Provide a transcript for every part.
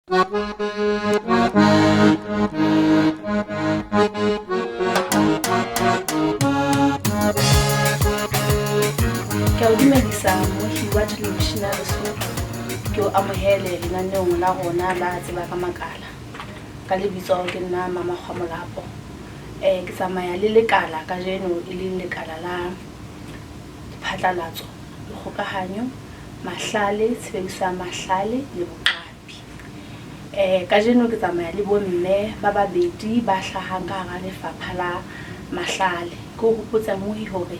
Ke a o dumedisa mohi wa thelevishene ya Lesotho. Ke o amohele lenaneong la rona la Tseba ka Makala. Ka lebitso ke nna Mama Kgwamolapo. Ke tsamaya le lekala kajeno e leng lekala la diphatlalatso, dikgokahanyo, mahlale, tshebediso ya mahlale le boqapi. Kajeno ke tsamaya le bomme ba babedi ba hlahang ka hara lefapha la mahlale. Ke o hopotse mohi hore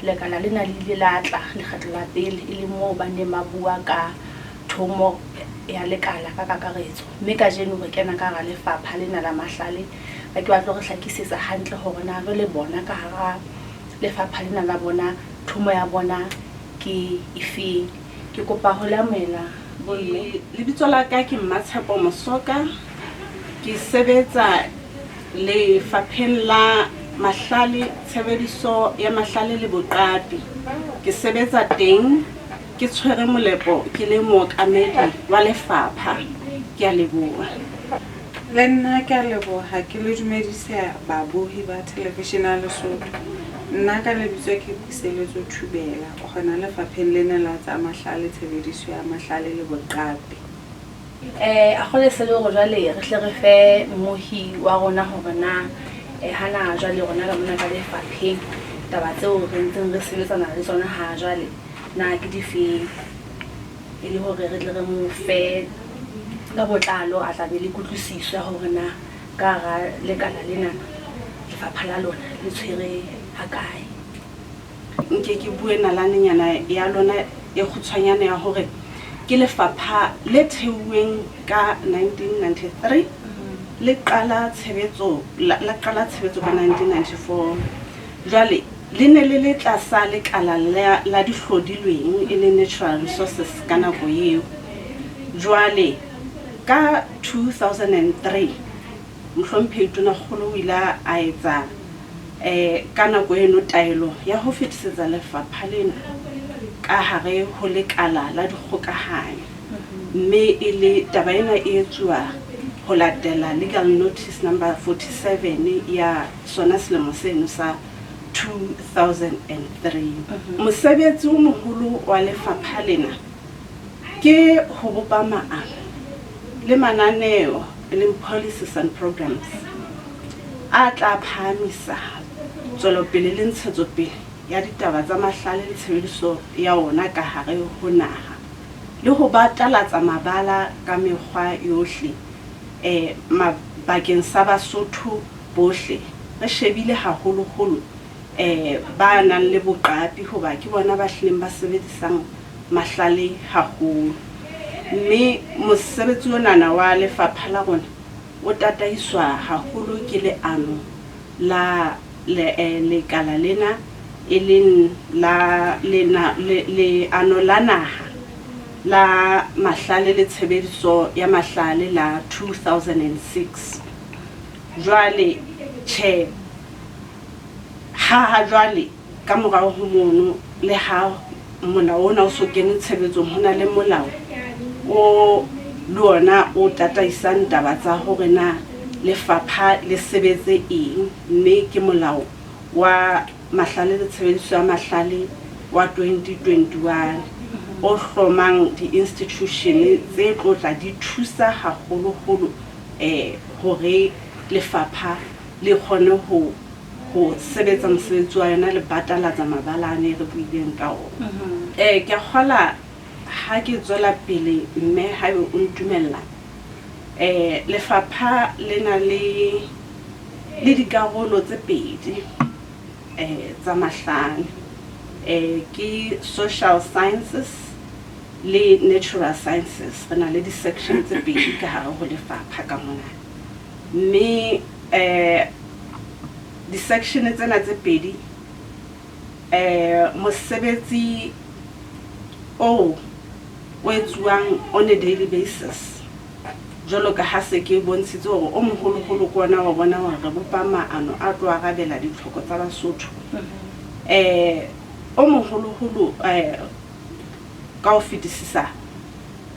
lekala lena le ile la tla lekgetlo la pele e leng moo ba neng ba bua ka thomo ya lekala ka kakaretso. Mme kajeno re kena ka hara lefapha lena la mahlale. Ba ke ba tlo re hlakisetsa hantle hore na jwale bona ka hara lefapha lena la bona thomo ya bona ke efeng. Ke kopa ho le amohela bomme. Lebitso la ka ke Mmatshepo Mosoka. Ke sebetsa lefapheng la mahlale, tshebediso ya mahlale le boqapi. Ke sebetsa teng ke tshwere molepo ke le mookamedi wa lefapha. Ke a leboha. Le nna ke a leboha ke le dumedisa babohi ba thelevishene ya Lesotho. Nna ka lebitso ke Puseletso Thubela, hona lefapheng lena la tsa mahlale, tshebediso ya mahlale le boqapi. A kgole se le hore jwale re hle re fe mmohi wa rona hore na hana jwale rona ka mona ka lefapheng taba tseo re ntseng re sebetsana le tsona ha jwale na ke difeng, e le hore re tle re mo fe ka botlalo a tla be le kutlwisiso ya hore na ka hara lekala lena lefapha la lona le tshwere hakae. Nke ke bue nalanenyana ya lona e kgutshwanyane ya hore ke lefapha le theuweng ka 1993 le qala tshebetso la qala tshebetso ka 1994. Jwale le ne le le tlasa lekala la dihlodilweng e leng natural resources ka nako eo. Jwale ka 2003 mohlomphehi Tonakgolo o ile a etsa ka nako eno taelo ya ho fetisetsa lefapha lena ka hare ho lekala la dikgokahanyo, mme e le taba ena e etsuwa ho latela legal notice number 47 ya sona selemo seno sa 2003. Mosebetsi o moholo wa lefapha lena ke ho bopa maano le mananeo e leng policies and programs a tla phahamisa tswelopele le ntshetsopele ya ditaba tsa mahlale le tshebediso ya ona ka hare ho naha le ho batalatsa mabala ka mekgwa yohle bakeng sa Basotho bohle, re shebile haholoholo ba nang le boqapi hoba ke bona ba hlileng ba sebedisang mahlale haholo. Mme mosebetsi onana wa lefapha la rona o tataiswa haholo ke leano la lekala lena e leng la leano la naha la mahlale le tshebediso ya mahlale la 2006. Jwale tjhe, ha ha jwale ka morao ho mono le ha molao ona o so kene tshebetsong, ho na le molao o le ona o tataisang taba tsa hore na lefapha le sebetse eng, mme ke molao wa mahlale le tshebediso ya mahlale wa 2021 o hlomang di-institution tse tlo tla di thusa haholoholo hore lefapha le kgone ho sebetsa mosebetsi wa yona le batalatsa mabala a ne re buileng ka ona. Ke a kgola ha ke tswela pele mme haebe o ntumella, lefapha le na le dikarolo tse pedi tsa mahlale, ke social sciences le natural sciences. Re na le di-section tse pedi ka hare ho lefapha ka mona, mme di-section tsena tse pedi mosebetsi oo o etsuwang on a daily basis jwalo ka ha se ke bontshitse hore o moholoholo ke ona wa bona hore re bopa maano a tlo arabela ditlhoko tsa Basotho. O moholoholo ka ho fetisisa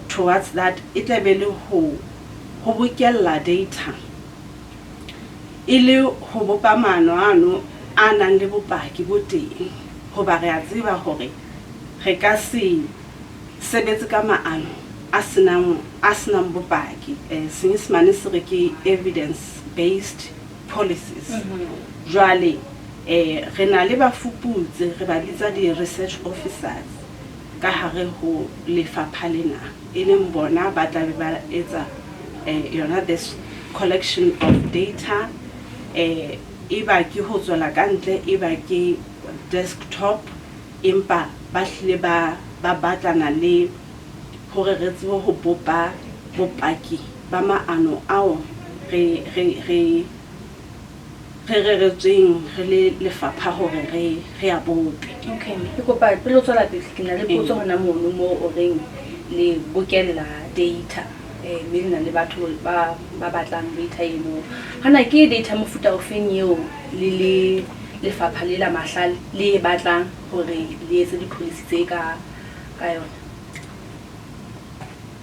towards that e tla be le ho ho bokella data e le ho bopa maano ano a nang le bopaki bo teng, hoba re a tseba hore re ka se sebetse ka maano a senang bopaki. Senyesemane se re ke evidence based policies. Jwale re na le bafuputsi, re ba bitsa di-research officers ka hare ho lefapha lena, e leng bona ba tla be ba etsa yona this collection of data, e ba ke ho tswela ka ntle, e ba ke desktop, empa ba hlile ba batlana le hore re tsebe ho bopa bopaki ba maano ao re reretsweng re le lefapha hore re a bope. Okay, ke kopa pele o tswela pele, ke na le potso hona mono mo o reng le bokella data, mme le na le batho ba batlang data eno. Hana ke data mofuta ofeng eo le le lefapha le la mahlale le e batlang hore le etse di-policy tse ka yona?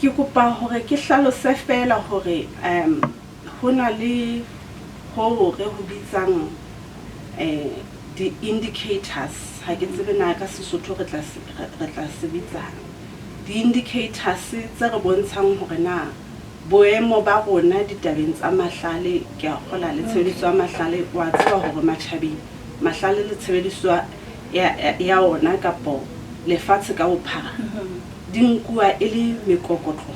Ke kopa hore ke hlalose fela hore ho na le ho re ho bitsang di-indicators. Ha ke tsebe na ka Sesotho re tla se bitsang. Di-indicators tse re bontshang hore na boemo ba rona ditabeng tsa mahlale, ke a kgola le tshebediso ya mahlale, wa tseba hore matjhabeng mahlale le tshebediso ya ona kapo lefatshe ka bophara di nkuwa e le mekokotlo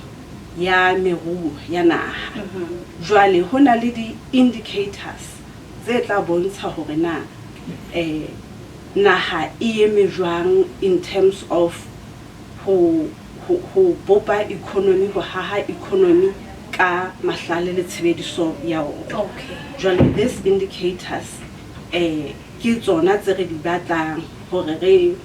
ya meruo ya naha. Jwale ho na le di-indicators tse tla bontsha hore na naha e eme jwang in terms of ho bopa economy, ho haha economy ka mahlale le tshebediso ya ona. Okay. Jwale these indicators ke tsona tse re di batlang hore re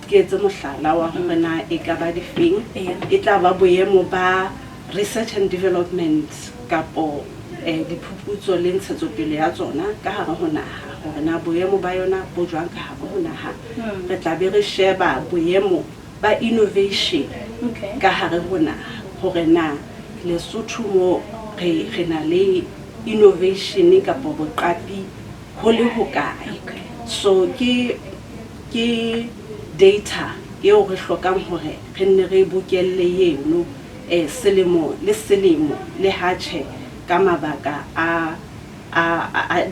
ke etse mohlala wa hore na e ka ba difeng. E tla ba boemo ba research and development kapo diphuputso le ntshetsopele ya tsona ka hare ho naha, hore na boemo ba yona bo jwang ka hare ho naha. Re tla be re sheba boemo ba innovation ka hare ho naha, hore na Lesotho mo re na le innovation kapo boqapi ho le hokae. So ke data eo re hlokang hore re nne re bokelle eno selemo le selemo, le ha tjhe ka mabaka a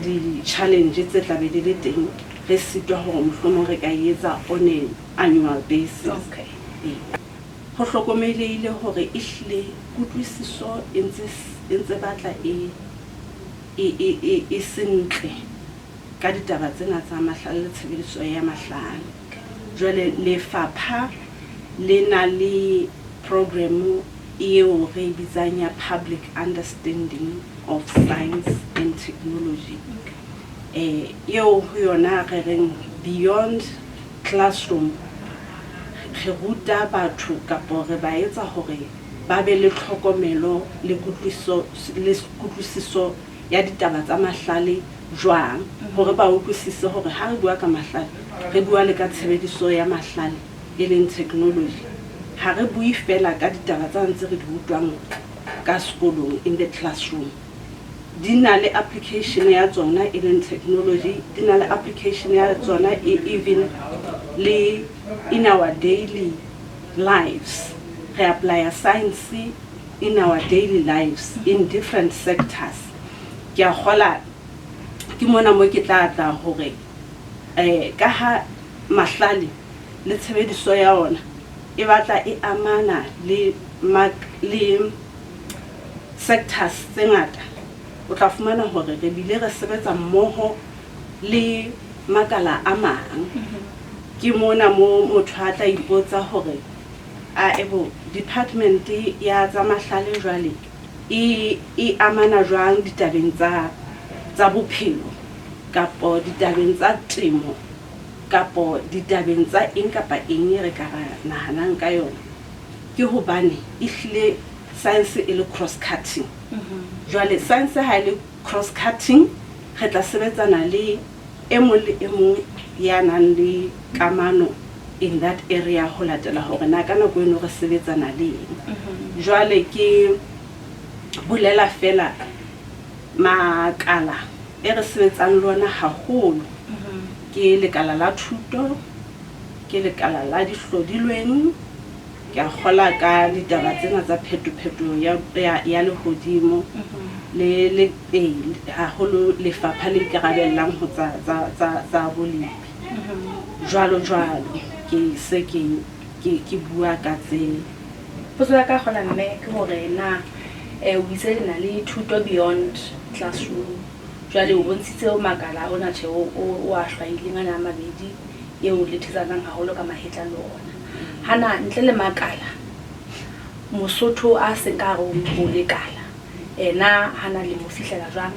di-challenge tse tla be di le teng, re sitwa hore mohlomong re ka etsa on an annual basis. Okay. Ho hlokomelehile hore ehlile kutlwisiso e ntse batla e sentle ka ditaba tsena tsa mahlale le tshebediso ya mahlale. Jwale lefapha le na le program eo re e bitsang ya public understanding of science and technology. Eo ho yona re reng beyond classroom, re ruta batho kapo re ba etsa hore ba be le tlhokomelo le kutlwisiso ya ditaba tsa mahlale jwang, hore ba utlwisise hore ha re bua ka mahlale re bua le ka tshebediso ya mahlale e leng technology. Ha re bue fela ka ditaba tsa ntse re di utlwang ka sekolong in the classroom. Di na le application ya tsona e leng technology, di na le application ya tsona even le in our daily lives. Re apply science in our daily lives in different sectors. Ke a kgola ke mona mo ke tla tla hore ka ha mahlale le tshebediso ya ona e batla e amana le sectors tse ngata, o tla fumana hore re bile re sebetsa mmoho le makala a mang. Ke mona mo motho a tla ipotsa hore a ebo department ya tsa mahlale jwale e amana jwang ditabeng tsa bophelo kapo ditabeng tsa temo kapo ditabeng tsa eng kapa eng e re ka ra nahanang ka yona. Ke hobane ehlile science e le cross cutting. Jwale science ha e le cross cutting, re tla sebetsana le e mong le e mong ya nang le kamano in that area ho latela hore na ka nako eno re sebetsana le eng. Jwale ke bolela fela makala e re sebetsang le ona haholo ke lekala la thuto, ke lekala la dihlodilweng. Ke a kgola ka ditaba tsena tsa phetopheto ya lehodimo le haholo lefapha le ikarabellang ho tsa bolemi. Jwalo jwalo ke se ke bua ka tse. Potso ya ka kgola mme ke hore na o itse le na le thuto beyond classroom. Jwale o bontshitse o makala ona tjhe o a hlwaileng ana a mabedi eo le thetsanang haholo ka mahetla le ona. Hana ntle le makala Mosotho a seng ka hare ho lekala ena hana le mo fihlela jwang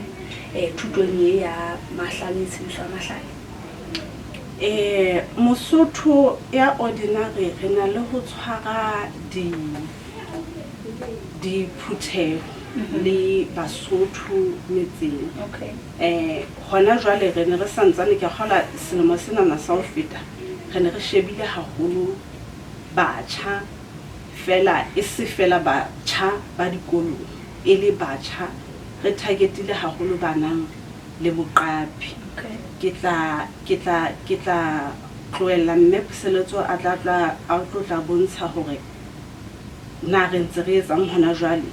thutong e ya mahlale, tshebediso ya mahlale? Mosotho ya ordinary re na le ho tshwara diphutheho le Basotho metseng. Hona jwale re ne re santsane, ke kgola selemo senana sa ho feta re ne re shebile haholo batjha fela, e se fela batjha ba dikolong, e le batjha re targetile haholo ba nang le boqapi. Ke tla tlohella mme Puseletso a tla a tlo tla bontsha hore na re ntse re etsang hona jwale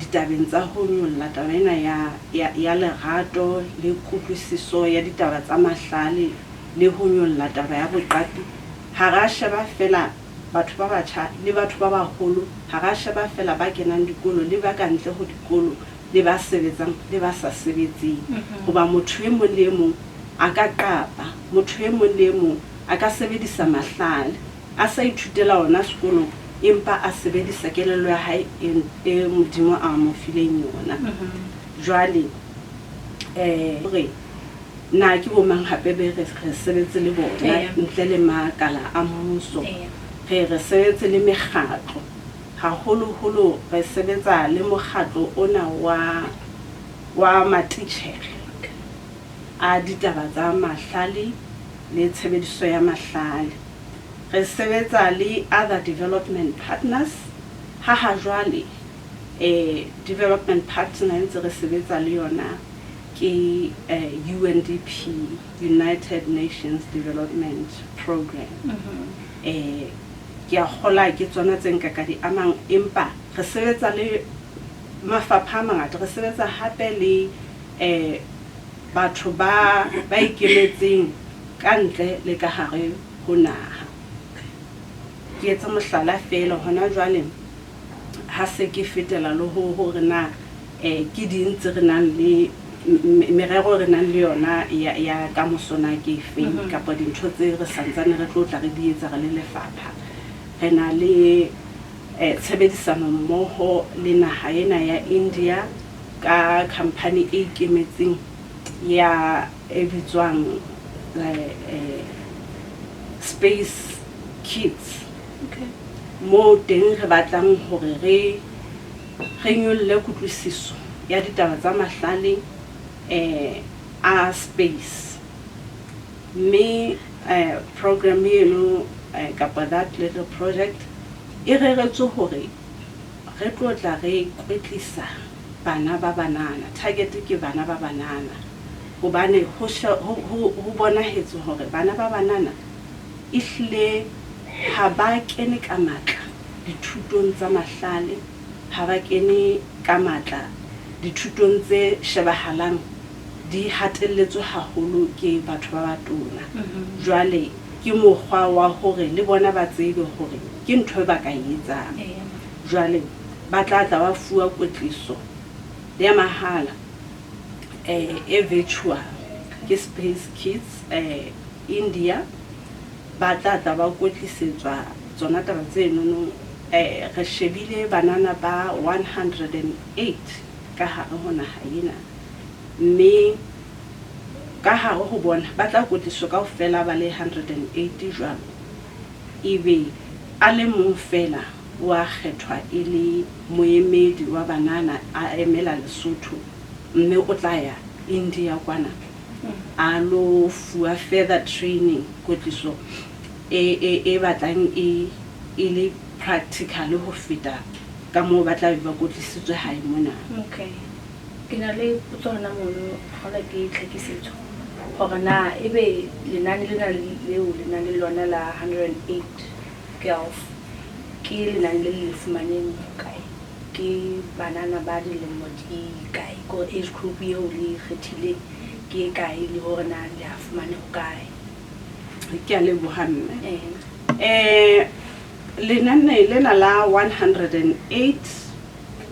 ditabeng tsa ho nyolla taba ena ya lerato le kutlwisiso ya ditaba tsa mahlale le ho nyolla taba ya boqapi. Ha ra sheba fela batho ba batjha le batho ba baholo, ha ra sheba fela ba kenang dikolo le ba ka ntle ho dikolo le ba sebetsang le ba sa sebetseng. Hoba motho e mong le e mong a ka qapa, motho e mong le e mong a ka sebedisa mahlale, a sa ithutela ona sekolong empa a sebedisa kelello ya hae e Modimo a mo fileng yona. Jwale hore na ke bo mang hape be re sebetse le bona ntle le makala a mmuso, re sebetse le mekgatlo haholoholo, re sebetsa le mokgatlo ona wa matitjhere a ditaba tsa mahlale le tshebediso ya mahlale. Re sebetsa le other development partners. Ha jwale development partner ntse re sebetsa le yona ke UNDP, United Nations Development Program. Ke a kgola ke tsona tse nka ka di amang, empa re sebetsa le mafapha a mangata, re sebetsa hape le batho ba ikemetseng ka ntle le ka hare ho naha. Ke etse mohlala fela hona jwale ha se ke fetela le ho hore na ke ding tse re nang le merero re nang le yona ya kamoso na ke efeng, kapa dintho tse re santsane re tlo tla re di etsa re le lefapha. Re na le tshebedisano mmoho le naha ena ya India ka company e ikemetseng ya e bitswang Space Kids. Mo teng re batlang hore re nyolle kutlwisiso ya ditaba tsa mahlale a space, mme program eno kapa that little project e reretswe hore re tlo tla re kwetlisa bana ba banana. Target ke bana ba banana hobane ho bonahetse hore bana ba banana ehlile ha ba kene ka matla dithutong tsa mahlale, ha ba kene ka matla dithutong tse shebahalang di hatelletswe haholo ke batho ba batona. Jwale ke mokgwa wa hore le bona ba tsebe hore ke ntho e ba ka e etsang. Jwale ba tla tla ba fuwa kwetliso ya mahala e virtual ke Space Kids India. Ba tla tla ba kwetlisetswa tsona taba tsenono. Re shebile banana ba 108 ka hare ho naha ena, mme ka hare ho bona ba tla kwetliswa kaofela ba le 108 jwalo, ebe a le mong fela wa kgethwa e le moemedi wa banana a emela Lesotho, mme o tla ya India kwana a lo fuwa further training, kwetliso e batlang e le practical ho feta Ka moo ba tla be ba kwetlisitswe hae mona. Okay. Ke na le potso hona mono, kgola ke tlhakisetso hore na ebe lenane lena leo le nang le lona la 108 girls ke lenane le le fumaneng kae? Ke banana ba dilemo di kae? Ko age group eo le kgethileng ke e kae, le hore na le a fumane ho kae? Ke a leboha, mme. Lenane lena la 108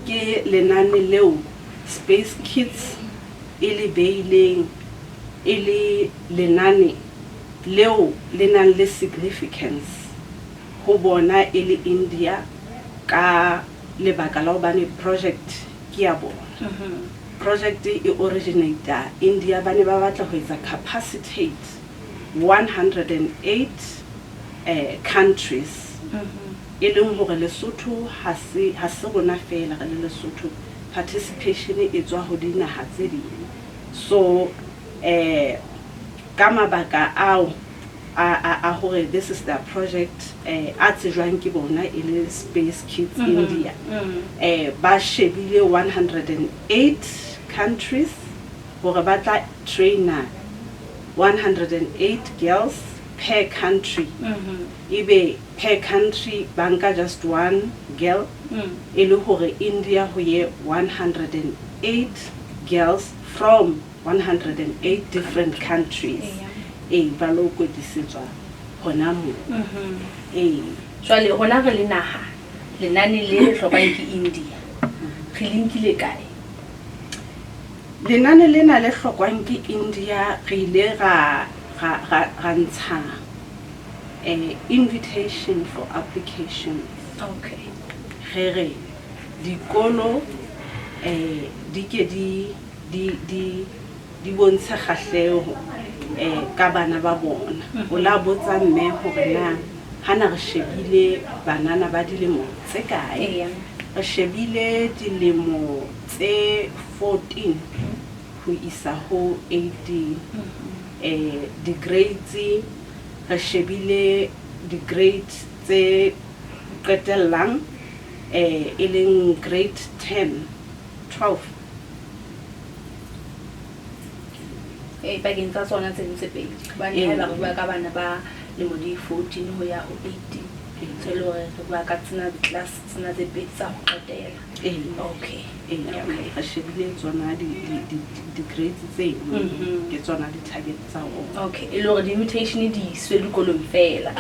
ke lenane leo Space Kidz e le beileng e le lenane leo le nang le significance ho bona e le India, ka lebaka la hobane project ke ya bona. Project e originate India, ba ne ba batla ho etsa capacitate 108 countries, e leng hore Lesotho ha se rona fela re le Lesotho, participation e tswa ho dinaha tse ding. So ka mabaka ao a hore this is their project, a tsejwang ke bona e le Space Kidz India, ba shebile 108 countries hore ba tla train-a 108 girls per country. Ebe per country ba nka just one girl, e le hore India ho ye 108 girls from 108 different countries ee ba lo kwetlisetswa hona moo, ee. Jwale rona re le naha, lenane le le hlokang ke India, re le nkile kae? Lenane lena le hlokwang ke India, re ile ra ntsha invitation for applications. Re re dikolo di ke di bontshe kgahleho ka bana ba bona. O la botsa mme hore na hana re shebile banana ba dilemo tse kae. Re shebile dilemo tse 14 ho isa ho 18. Di-grades, re shebile di-grade tse qetellang, e leng grade 10, 12. Ee, pakeng tsa tsona tse tse pedi, hobane haeba re bua ka bana ba lemo di 14 ho ya ho 18, so e le hore re bua ka tsena class tsena tse pedi tsa ho qetela. Ee. Ee, re shebile tsona di-grades tseno. Ke tsona di-target tsa rona. Okay, e le hore di-invitation di iswe dikolong fela?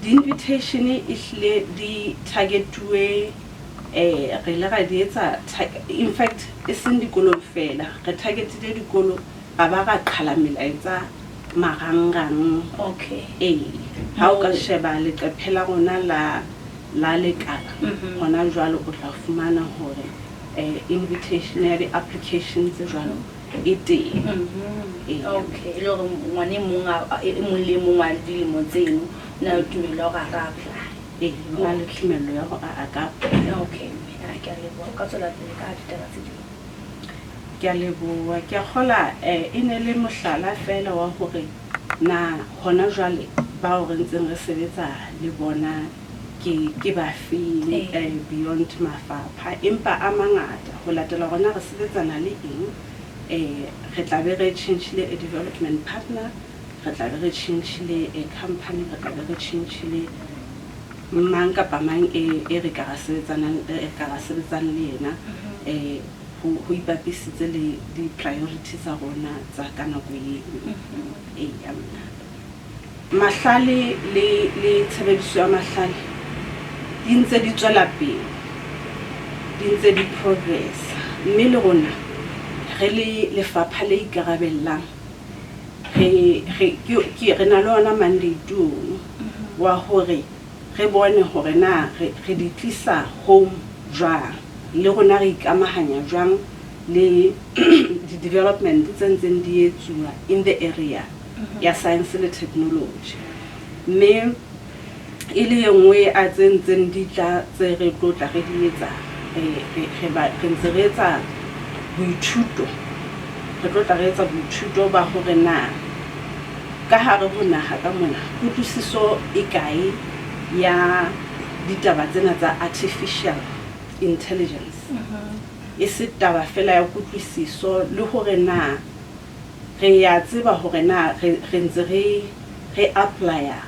Di-invitation e hlile di targetuwe, re ile ra di etsa, in fact e seng dikolong fela, re targetile dikolo, ra ba ra qhala melaetsa marangrang. Ee, ha o ka sheba leqephe la rona la lekala hona jwale, o tla fumana hore invitation ya di-application tse jwalo e teng. Ee. Okay, e le hore ngwana e mong e mong le e mong wa dilemo tseno o na le tumelo ya hore a ka apply? Ee, o na le tumello ya hore a ka apply. Okay mme, a ke a leboha, o ka tswela pele ka ditaba tse ding. Ke a leboha. Ke a kgola e ne le mohlala fela wa hore na hona jwale bao re ntseng re sebetsa le bona ke bafeng beyond mafapha, empa a mangata ho latela rona re sebetsana le eng. Re tla be re tjhentjhile a development partner, re tla be re tjhentjhile a company, re tla be re tjhentjhile mang kapa mang e re ka ra sebetsanang, e ka ra sebetsang le yena, ho ipapisitse le di-priority tsa rona tsa ka nako eo. Eya, mahlale le tshebediso ya mahlale di ntse di tswela pele, di ntse di progress, mme le rona re le lefapha le ikarabellang re na le ona mandate ono wa hore re bone hore na re di tlisa home jwang, le rona re ikamahanya jwang le di-development tse ntseng di etsuwa in the area ya science le technology. Mme e le e nngwe a tse ntseng di tla tse re tlo tla re di etsa, re ntse re etsa boithuto, re tlo tla re etsa boithuto ba hore na ka hare ho naha ka mona kutlwisiso e kae ya ditaba tsena tsa artificial intelligence. E se taba fela ya kutlwisiso le hore na re ya tseba hore na re ntse re apply-a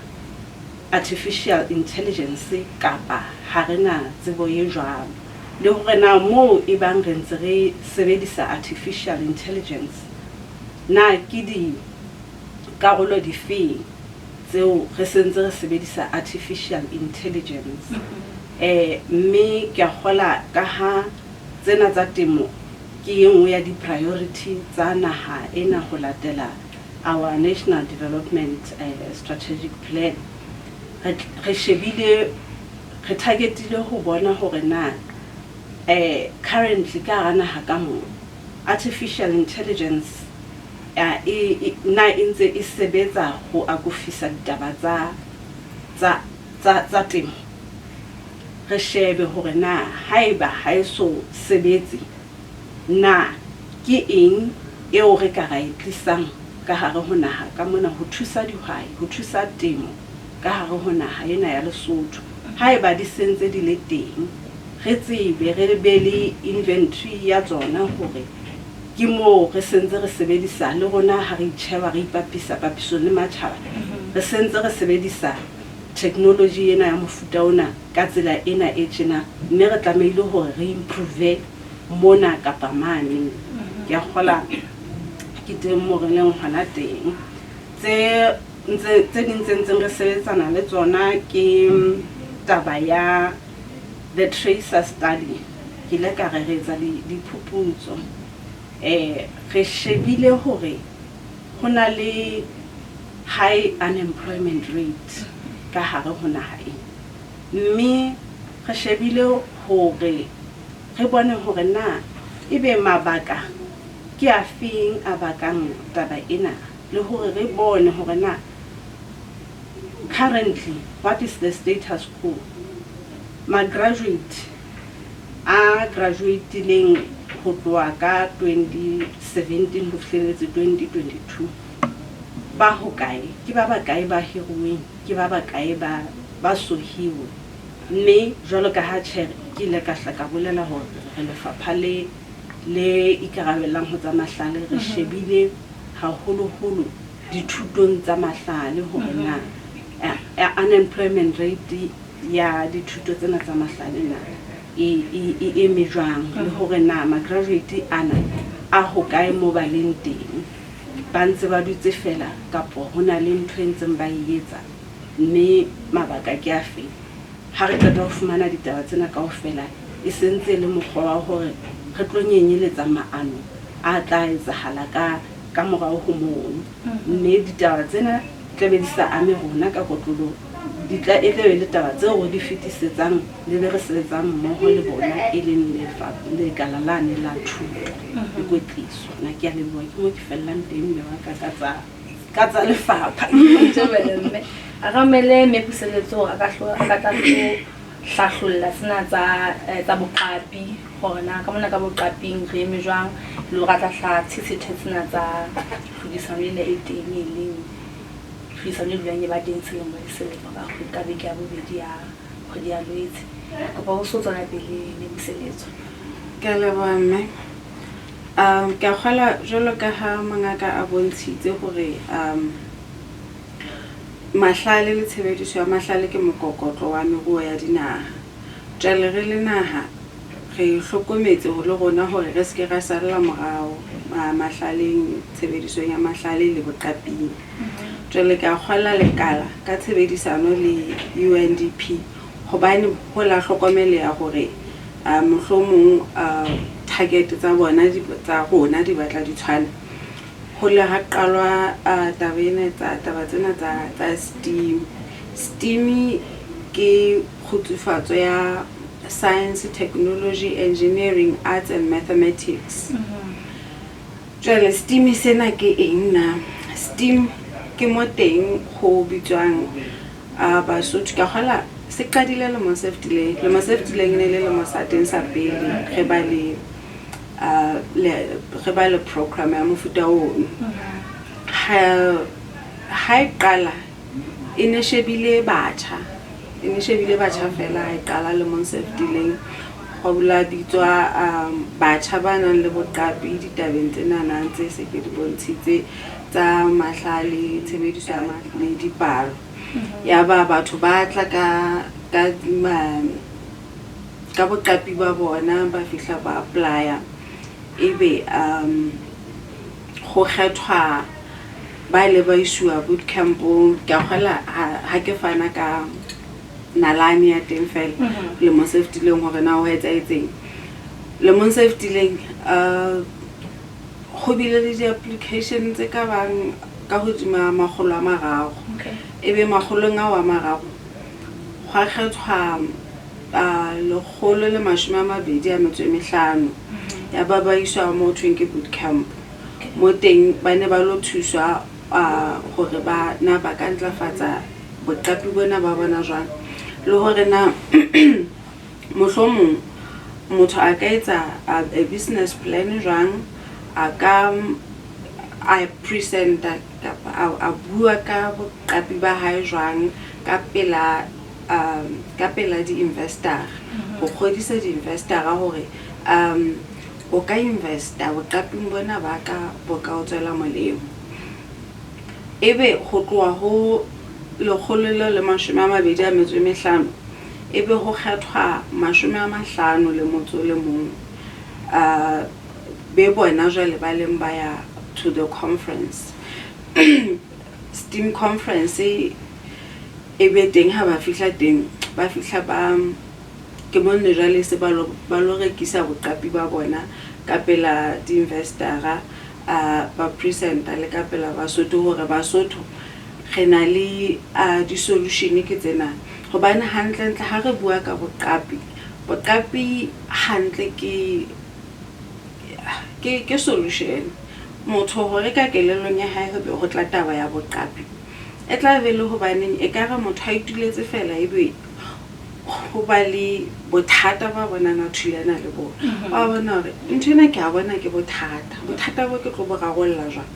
artificial intelligence kapa ha re na tsebo e jwalo. Le hore na moo e bang re ntse re sebedisa artificial intelligence, na ke dikarolo difeng tseo re sentse re sebedisa artificial intelligence. Mme ke a kgola ka ha tsena tsa temo ke e nngwe ya di-priority tsa naha ena ho latela our National Development Strategic Plan. Re shebile, re target-ile ho bona hore na currently ka hara naha ka mo artificial intelligence na e ntse e sebetsa ho akofisa ditaba tsa temo. Re shebe hore na haeba ha e so sebetse, na ke eng eo re ka ra e tlisang ka hare ho naha ka mona ho thusa dihwai, ho thusa temo ka hare ho naha ena ya Lesotho. Haeba di sentse di le teng, re tsebe re be le inventory ya tsona hore ke moo re sentse re sebedisa le rona ha re itjheba, re ipapisa papisong le matjhaba, re sentse re sebedisa technology ena ya mofuta ona ka tsela ena e tjena, mme re tlamehile hore re improve mona kapa mane. Ke a kgola ke teng moo re leng hona teng. Tse ding tse ntseng re sebetsana le tsona ke taba ya the tracer study. Ke ile ka re re etsa diphuputso. Re shebile hore ho na le high unemployment rate ka hare ho naha ena. Mme re shebile hore re bone hore na ebe mabaka ke a feng a bakang taba ena, le hore re bone hore na currently what is the status quo. Ma-graduate a graduate-ileng ho tloha ka 2017 ho fihlelletse 2022 ba hokae, ke ba bakae ba hiruweng, ke ba bakae ba so hirwe. Mme jwalo ka ha tjhe ke ile ka hla ka bolela hore re lefapha le ikarabellang ho tsa mahlale, re shebile haholoholo dithutong tsa mahlale hore na unemployment rate ya dithuto tsena tsa mahlale na e eme jwang, le hore na ma-graduate ana a hokae moo ba leng teng, ba ntse ba dutse fela kapo ho na le ntho e ntseng ba e etsa, mme mabaka ke a feng. Ha re qeta ho fumana ditaba tsena kaofela, e sentse e le mokgwa wa hore re tlo nyenyeletsa maano a tla etsahala ka morao ho mono. Mme ditaba tsena tlabe di sa ame rona ka kotloloho, di tla e tlabe le taba tseo re di fetisetsang le be re sebetsang mmoho le bona, e leng lekala lane la thuto le kwetliso. Nna ke a leboha, ke mo ke fellang teng mme wa ka ka tsa lefapha. Tjhebele mme. A ramele mme Puseletso a ka a ka tla hlo hlahlolla tsena tsa boqapi, hore na ka mona ka boqaping re eme jwang, le hore a tla hla tshesethe tsena tsa tlhodisano ena e teng, e leng tlhodisano e dulang e ba teng selemo le selemo ka kgwedi, ka beke ya bobedi ya kgwedi ya Lwetse. Kopa o so tswela pele mme Puseletso. Ke a leboha mme. Ke a kgolwa jwalo ka ha mongaka a bontshitse hore mahlale le tshebediso ya mahlale ke mokokotlo wa meruo ya dinaha. Jwale re le naha re hlokometse ho le rona hore re seke ra salla morao mahlaleng, tshebedisong ya mahlale le boqaping. Jwale ke a kgolwa lekala ka tshebedisano le UNDP, hobane ho la hlokomeleha hore mohlomong target tsa bona tsa rona di batla di tshwana. Ho le ha qalwa taba ena tsa taba tsena tsa STEAM. STEAM ke kgutsufatso ya Science, Technology, Engineering, Arts and Mathematics. Jwale STEAM sena ke eng na? STEAM ke mo teng ho bitswang Basotho. Ka kgola se qadile lemong se fetileng. Lemo se fetileng ne le lemo sa teng sa pele re ba le re ba le program ya mofuta ono. Ha e qala e ne shebile batjha, e ne shebile batjha fela ha e qala lemong se fetileng. Gwa la bitswa batjha ba nang le boqapi ditabeng tsenana tse se ke di bontshitse tsa mahlale, tshebediso ya le dipalo. Ya ba batho ba tla ka boqapi ba bona, ba fihla ba apply-a, ebe go kgethwa ba ile ba isiwa boot campong. Ke a kgola ha ke fana ka nalane ya teng fela lemong se fetileng hore na ho etsahetseng lemong se fetileng. Go bile le di-application tse ka bang ka hodima 300. Ebe makgolong ao a mararo gwa kgethwa 125, ya ba ba iswa mo thweng ke boot camp. Mo teng ba ne ba lo thuswa hore ba na ba ka ntlafatsa boqapi bona ba bona jwang, le hore na mohlomong motho a ka etsa a business plan jwang, a ka a presenta kapa a bua ka boqapi ba hae jwang ka pela di-investor, ho kgodisa di-investor-a hore o ka investa boqaping bona ba ka, bo ka o tswela molemo. Ebe ho tloha ho 125, ebe ho kgethwa 51 be bona jwale ba leng ba ya to the conference, STEAM conference. E be teng ha ba fihla teng, ba fihla ba ke monne jwale se ba lo rekisa boqapi ba bona ka pela di-investor-a, ba presenta le ka pela Basotho hore Basotho re na le di-solution ke tsena. Hobane hantlentle ha re bua ka boqapi, boqapi hantle ke solution. Motho hore ka kelellong ya hae ho be ho tla taba ya boqapi, e tla be le hobaneng e ka re motho a ituletse fela, ebe ho ba le bothata ba bonang a thulana le bona, wa bona hore ntho ena ke a bona ke bothata, bothata bo ke tlo bo rarolla jwang.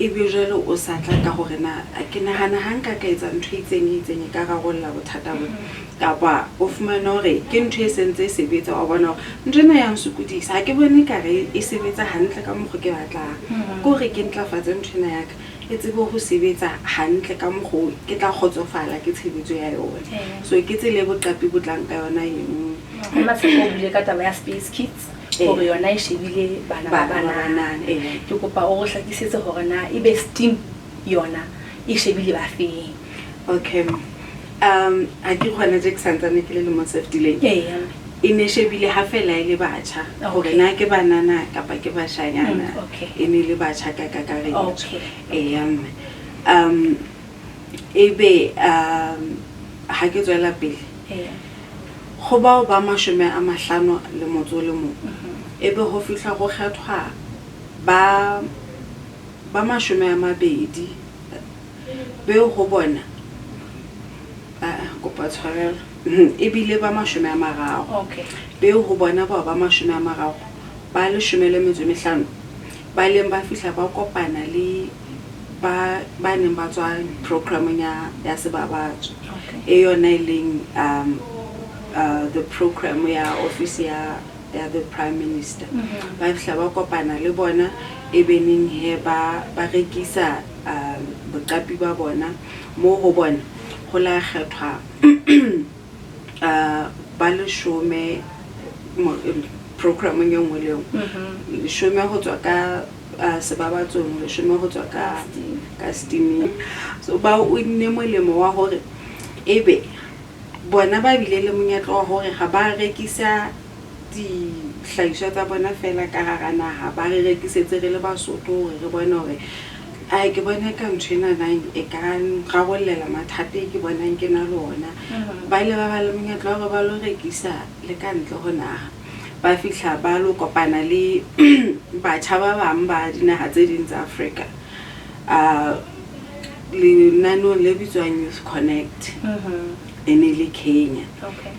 Ebe jwale o sa tla ka hore na ke nahana ha nka ka etsa ntho e itseng e itseng e ka rarolla bothata bona, kapa o fumane hore ke ntho e sentse e sebetsa, wa bona hore ntho ena ya nsokodisa, ha ke bone ekare e sebetsa hantle ka mokgo ke batlang, ke hore ke ntlafatse ntho ena ya ka e tsebe ho sebetsa hantle ka mokgo ke tla kgotsofala ke tshebetso ya yona. So ke tsela e boqapi bo tlang ka yona eno. Matshepo, o buile ka taba ya Space Kids, hore yona e shebile bana ba bana ba banana. Banana, ee. Ke kopa o re hlakisetse hore na ebe STEAM yona e shebile ba feng. Okay, ha ke kgona je ke santsane ke le lemong se fetileng, e ne shebile ha fela e le batjha, hore na ke banana kapa ke bashanyana. E ne le batjha ka kakaretso. Eya mme, ebe ha ke tswela pele go bao ba 51, ebe ho fihla go kgethwa ba 20 beo ho bona ba kopa tshwarelo, ebile ba 30 beo ho bona bao ba 30, ba 15 ba leng ba fihla ba kopana le ba neng ba tswa programmeng ya Sebabatso, e yona e leng the program ya office ya the prime minister. Ba fihla ba kopana le bona, e beneng he ba rekisa boqapi ba bona. Mo ho bona ho la kgethwa ba 10 programmeng e nngwe le nngwe, 10 ho tswa ka Sebabatsong, 10 ho tswa ka STEAM-ing. So ba o nne molemo wa hore ebe bona ba bile le monyetla wa hore ha ba rekisa dihlahiswa tsa bona fela ka hara naha, ba re rekisetse re le Basotho hore re bone hore ai, ke bona ka ntho enanang e ka rarollela mathata e ke bonang ke na le ona. Ba ile ba ba le monyetla wa hore ba lo rekisa le ka ntle ho naha, ba fihla ba lo kopana le batjha ba bang ba dinaha tse ding tsa Africa lenaneong le bitswang Youth Connect, e ne le Kenya. Okay,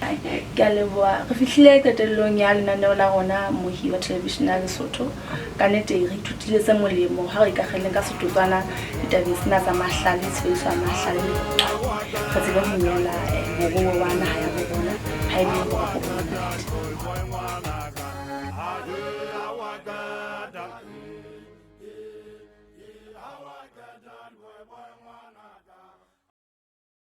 ke a leboha. Re fihlile qetellong ya lenaneo la rona, mohi wa television ya Lesotho. Ka nnete re ithutile tse molemo ha re ikakgeleng ka setotswana ditabeng tsena tsa mahlale, tshebediso ya mahlale le boqapi, re tsebe ho nyola moruo wa naha ya bo rona. Ha e le hore o monate.